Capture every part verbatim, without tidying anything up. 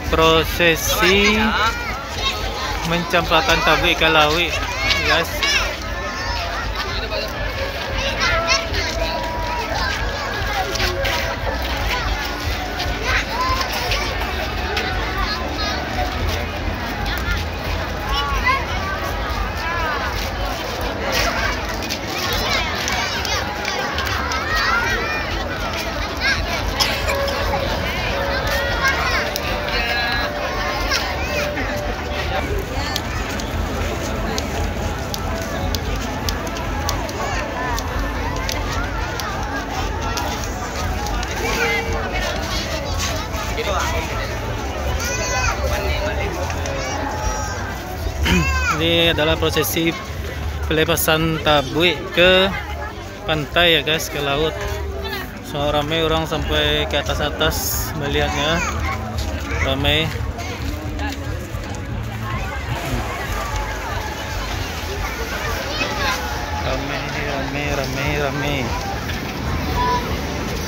Prosesi mencampakkan tabuik ka lauik, guys. Ini adalah prosesi pelepasan tabuik ke pantai ya guys, ke laut. So, ramai orang sampai ke atas-atas melihatnya. Ramai. Ramai, ramai, ramai, ramai.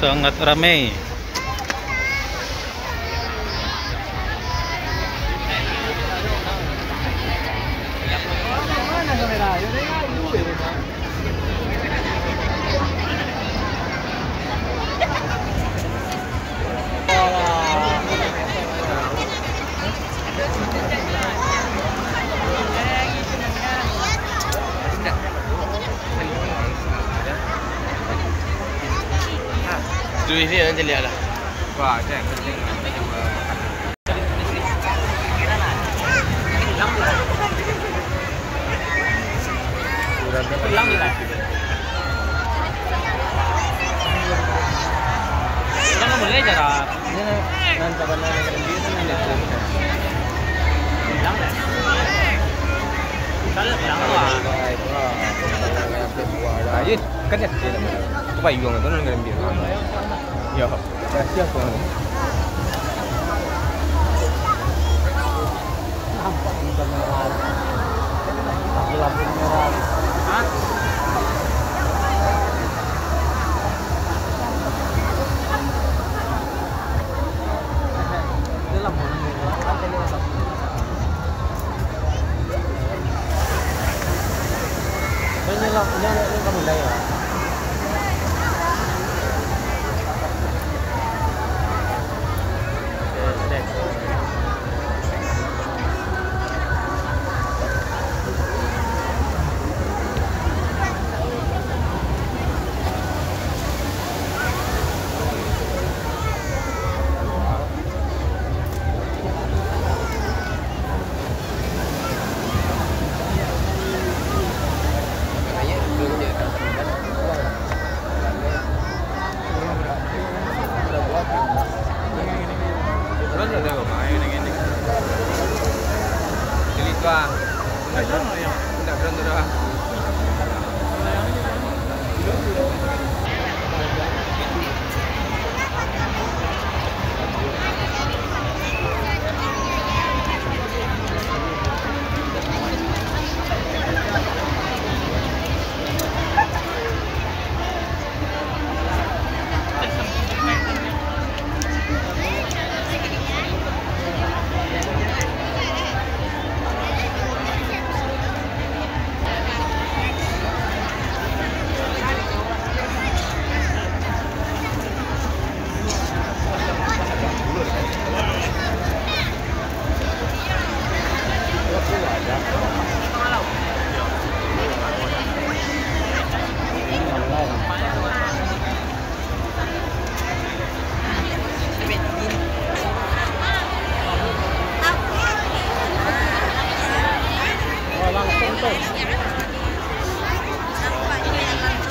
Sangat ramai. Tu isi yang celiak lah. Wah, cek. Pulang je lah. Pulang boleh je lah. Ini nan, nan sabananyo nan gambia tu nan itu. Pulang lah. Kalau pulang lah. Ah, iya, kan ya. Apa yang tu nan gambia? Ya. Kasih aku. Nampak di kamera. Aku lampu merah. Hah? Dalam mana? Kan nyelap, nyelap, nyelap kamu dah ya?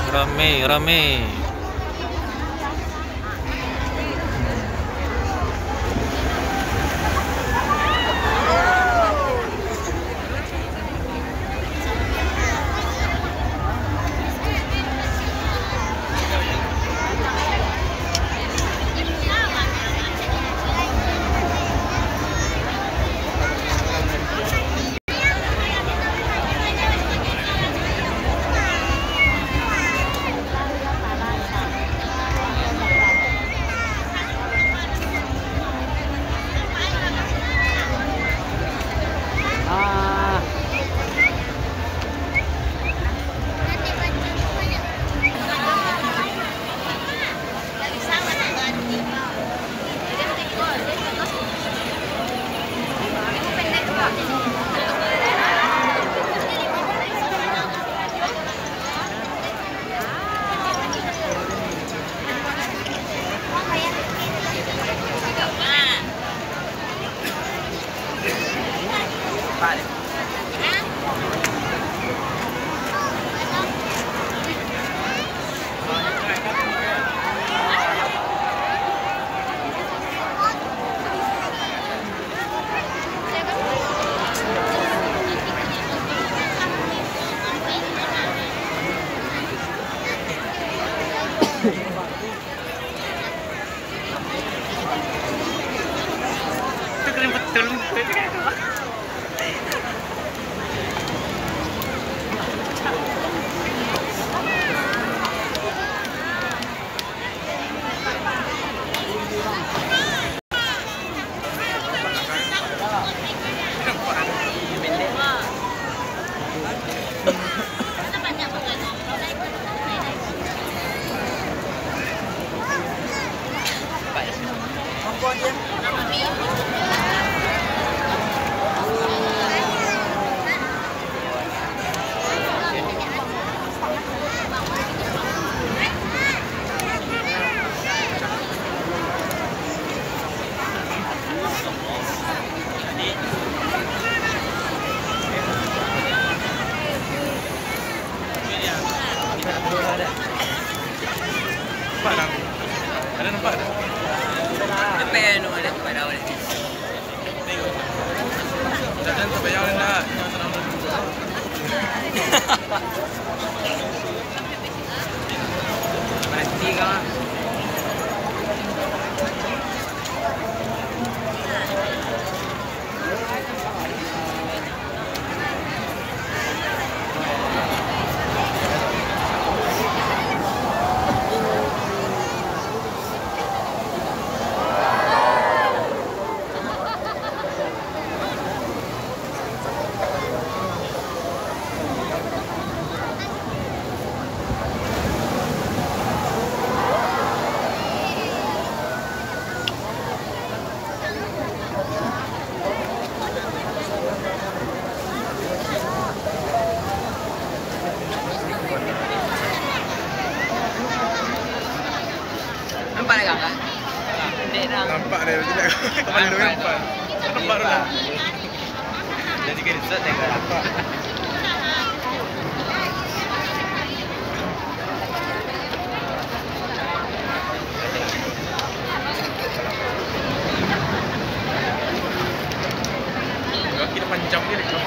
Rame, rame. Itu keren betul. Nampak tak? Ada nampak tak? Depan tu ada tempat awal. Tengok. Dah, dah, tak payah, dah. Berhenti kau. Nampak dah gambar? Nampak dah, tidak. Kepala nampak. Nampak dah. Jadi screenshot dah, nampak. Kaki dah panjang dia, dia.